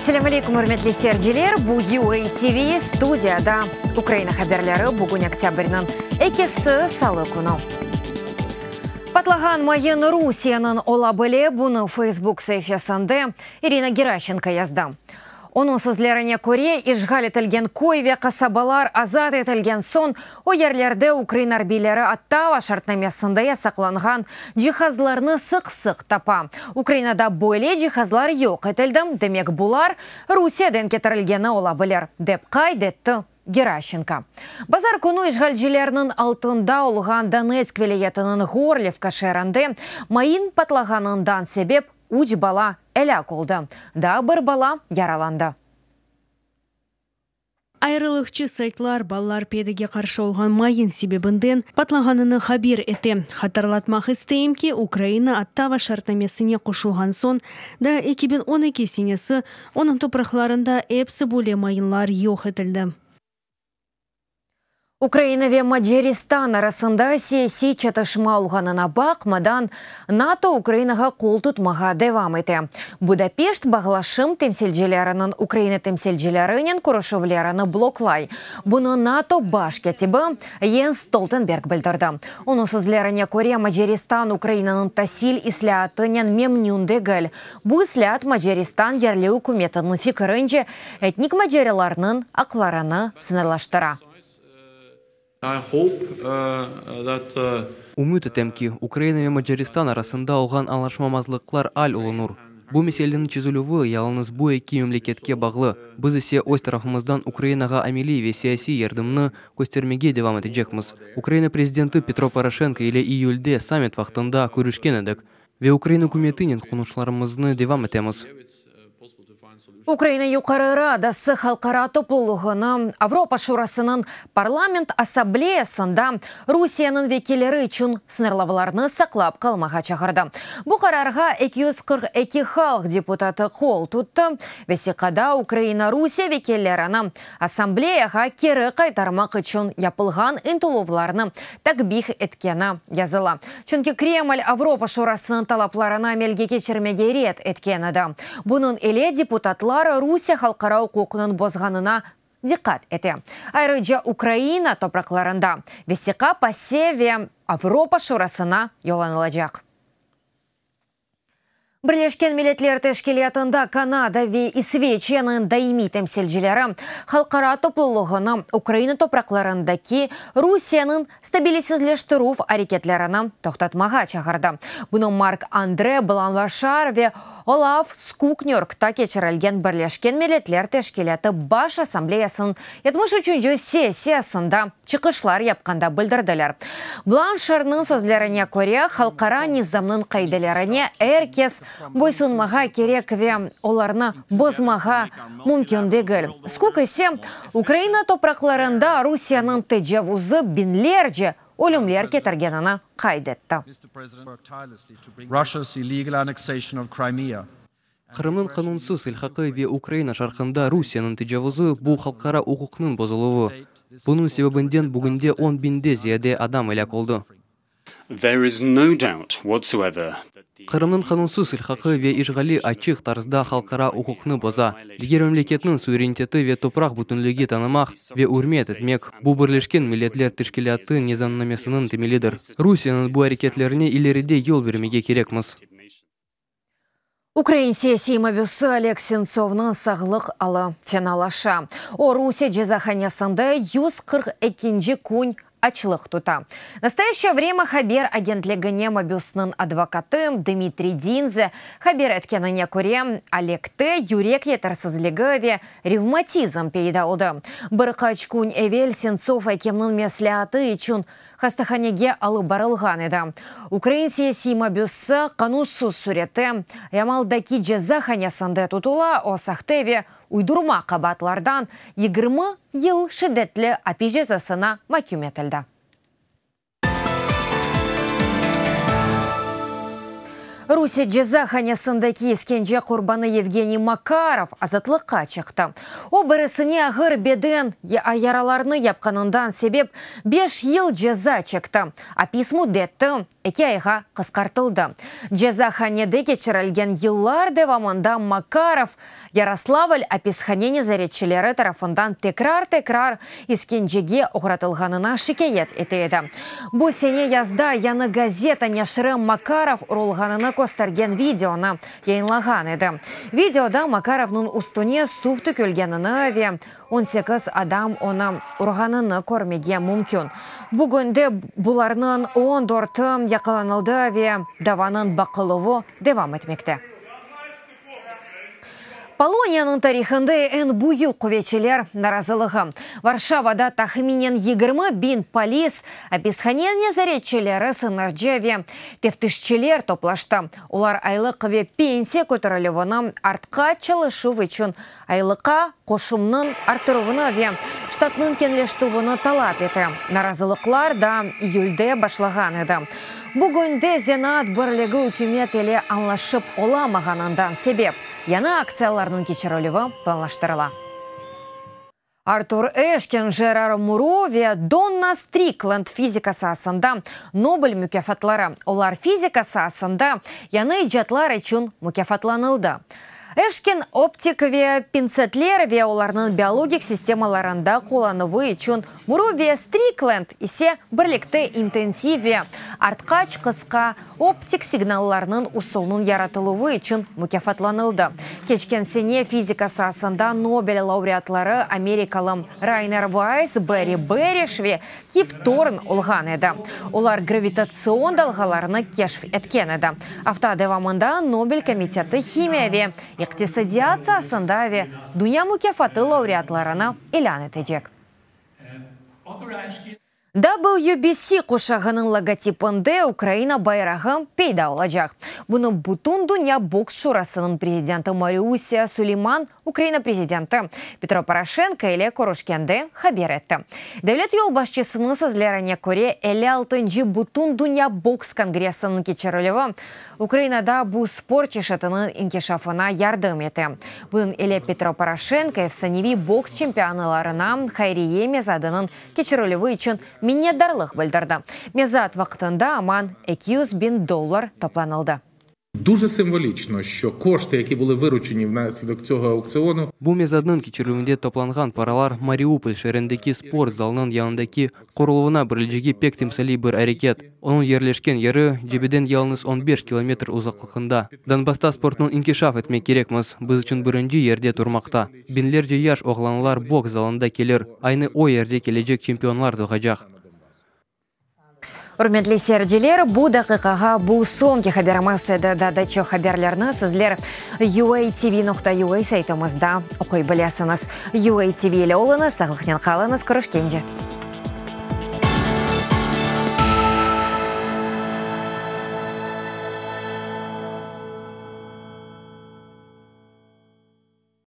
Selâm aleyküm, ürmetli seyirciler! Bu UA TV, studiyada Ukraina haberleri, bugün oktâbrniñ ekisi, salı künü. Patlağan mayın Rusiyeniñ ola bile, bunı Facebook saifesinde İrina Geraşenko yazdı. Onıñ sözlerine köre, işğal etilgen köy ve qasabalar azat etilgen soñ, o yerlerde ukrain arbiyleri Ottava şartnamesinde yasaqlanğan cihazlarnı sıq-sıq tapa. Ukrainada böyle cihazlar yoq etildi, demek bular Rusiyeden ketirilgeni ola bilir, dep qayd etti Geraşenko. Bazar künü işğalcilerniñ altında olğan Donetsk vilâyetiniñ Ğorlivka şeerinde mayın patlağanından sebep üç bala elâk oldı, daa bir bala yaralandı. Ayrılıqçı saytlar balalar PYDge qarşı olğan mayın sebebinden patlağanını haber ete. Hatırlatmaq isteyim ki, Ukraina Ottava şartnamesine qoşulğan soñ, daa 2012 senesi, onıñ topraqlarında epsi böyle mayınlar yoq etildi. Ukraina ve Macaristan arasında siyasiy çatışma olğanına baqmadan, NATO Ukrainağa qol tutmağa devam ete. Budapeşt bağlaşım temsilcileriniñ Ukraina temsilcilerinen körüşüvlerini bloklay. Bunı NATO baş kâtibi Jens Stoltenberg bildirdi. Onıñ sözlerine köre, Macaristan Ukrainanıñ tasil islâatınen memnün degil. Bu islâat Macaristan yerli ükümetiniñ fikirince, etnik macarlarnıñ aqlarını sıñırlaştıra. Ümüt etem ki, Ukraina ve Macaristan arasında olğan añlaşmamazlıqlar al olunur. Bu meseleniñ çezilüvi yalıñız bu eki memleketke bağlı, biz ise öz tarafımızdan Ukrainağa ameliy ve siyasiy yardımnı köstermege devam etecekmiz. Ukraina prezidenti Petro Poroşenko ile iyülde sammit vaqtında körüşken edik ve Ukraina ükümetinen qonuşlarımıznı devam etemiz. Ukraina Yuqarı Radası halqara toplulığını Avropa Şurasınıñ Parlament Assambleyasında Rusiyeniñ vekilleri içün sıñırlavlarnı saqlap qalmağa çağırdı. Bu qararğa 242 halq deputatı qol tuttı. Vesiqada Ukraina Rusiye vekillerini Assambleyağa keri qaytarmaq içün yapılğan ıntıluvlarnı takbih etkeni yazıla. Çünki Kreml Avropa Şurasınıñ talaplarını amelge keçirmege red etken edi. Bunıñ ile deputatlar Rusiye halqara uquqnıñ bozğanına diqqat ete. Ayrıca Ukraina topraqlarında vesiqa PASE ve Avropa Şurasına yollanılacaq. Birleşken Milletler Teşkilâtında Kanada ve İsveçiyanıñ daimiy temsilcileri halqara toplulığını Ukraina topraqlarındaki Rusiyeniñ stabilisizleştirüv areketlerini toqtatmağa çağırdı. Bunı Mark-Andre Blanşar ve Olaf Skug Nyu-Yorkta keçirilgen Birleşken Milletler Teşkilâtı Baş Assambleyasınıñ 73-nci sessiyasında çıqışlar yapqanda bildirdiler. Blanşarnıñ sözlerine köre, halqara nizamnıñ qaidelerine er kes boysunmağa kerek ve olarnı bozmağa mümkün degil. Skug ise, Ukraina topraqlarında Rusiyeniñ tecavuzı biñlerce ölümler ketirgenini qayd etti. Qırımnıñ qanunsız ilhaqı ve Ukraina şarqında Rusiyeniñ tecavuzı bu halqara uquqnıñ bozuluvı. Bunıñ sebebinden bugünde on biñde ziyade adam elâk oldı. Qırımnıñ qanunsız ilhaqı ve işğali açıq tarzda halqara uquqnı boza. Diger memleketniñ suvereniteti ve topraq bütünligi tanımaq ve ürmet etmek, bu Birleşken Milletler Teşkilâtı nizamnamesiniñ temelidir. Rusiyeniñ bu areketlerine ileride yol bermege kerekmiz. Ukrain siyasiy mabüsi Oleg Sentsovnıñ sağlıq alı fenalaşa. O, Rusiye cezahanesinde 142-nci kün açlıq tuta. Nastoyaşçeye vremâ haber agentligine mabüsniñ advokatı Dmitriy Dinze haber etkenine köre, Olegte yürek yetersizligi ve revmatizm peyda oldı. Bir qaç kün evel Sentsov ekimniñ mesleatı içün hastahanege alıp barılğan edi. Ukrain siyasiy mabüsi qanunsız sürette Yamaldaki cezahanesinde tutula, o, sahte ve uydurma qabaatlardan 20 yıl şiddetli apis cezasına maküm etildi. Rusiye cezahanesindeki iskence qurbanı Yevgeniy Makarov azatlıqqa çıqtı. O, birisine ağır beden yaralarını yapqanından sebep beş yıl ceza çekti. Apis müddeti eki ayğa qısqartıldı. Cezahanede keçirilgen yıllar devamında Makarov Yaroslavl apishane nezaretçileri tarafından tekrar-tekrar iskencege oğratılğanına şikâyet ete edi. Bu sene yazda yañı gazeta neşiri Makarov urulğanını köstergen videonı yayınlağan edi. Videoda Makarovnıñ üstüne suv tökülgenini ve 18 adam onı urğanını körmege mümkün. Bugünde bularnıñ on dörtü yaqalanıldı ve davanıñ baqıluvı devam etmekte. Poloniyanıñ tarihında eñ büyük quvetçiler narazılığı. Varşavada tahminen 20 biñ polis, apishane nezaretçileri, sıñırcı ve teftişçiler toplaştı. Olar aylıq ve pensiya köterilüvini, artqaç çalışuv içün aylıqqa qoşumnıñ arttıruvını ve ştatnıñ keñleştirüvini talap ete. Narazılıqlar da iyülde başlağan edi. Bugünde zenaat birligi ükümet ile añlaşıp olamağanından sebep yañı aktsiyalarnıñ keçirilüvi planlaştırıla. Artur Eşkin, Jerar Muru ve Donna Striklend fizika saasında Nobel mukâfatları. Olar fizika saasında yañı icatlar içün mukâfatlanıldı. Eşkin optik ve pintsetler ve olarnıñ biologik sistemalarında qullanuvı içün, Muru ve Striklend ise birlikte intensiv ve artqaç qısqa optik signallarnıñ usulınıñ yaratıluvı içün mukâfatlanıldı. Keçken sene fizika saasında Nobel laureatları amerikalı Rayner Vays, Berri Beriş ve Kip Torn olğan edi. Olar gravitatsion dalğalarnı keşf etken edi. Afta devamında Nobel komiteti himiya ve iqtisadiyat saasında ve Dünya mukâfatı laureatlarını ilân etecek. WBC quşağınıñ logotipinde Ukraina bayrağı peyda olacaq. Bunı Bütündünya boks şurasınıñ prezidenti Mauricio Suleyman Ukraina prezidenti Petro Poroşenko ile körüşkende haber etti. Devlet yolbaşçısınıñ sözlerine köre, 56-ncı Bütündünya boks kongressiniñ keçirilüvi Ukrainada bu sport çeşitiniñ inkişafına yardım ete. Bunıñ ile Petro Poroşenko efsaneviy boks çempionlarına hayriye mezadınıñ keçirilüvi içün minnetdarlıq bildirdi. Mezat vaqtında aman 200 biñ dollar toplanıldı. Дуже simvolično, що кошти, які були виручені внаслідок цього аукціону, Bu mezatnıñ keçirilüvinde toplanğan paralar Mariupol şeerindeki sport zalınıñ yanındaki quruluvına berilecegi pek timsaliy bir areket. Onıñ yerleşken yeri cebeden yalıñız 15 kilometr uzaqlığında. Donbassta sportnıñ inkişaf etmek kerekmiz, biz içün birinci yerde turmaqta. Biñlerce yaş oğlanlar boks zalında kelir, aynı o yerde kelecek çempionlar doğacaq. Ürmetli seyirciler, bu daqiqağa bu soñki haberimiz edi. Daa da çoq haberlerni sizler uatv.ua saytımızda oquy bilesiñiz. UATV ile oluñız, sağlıqnen qalıñız, körüşkence.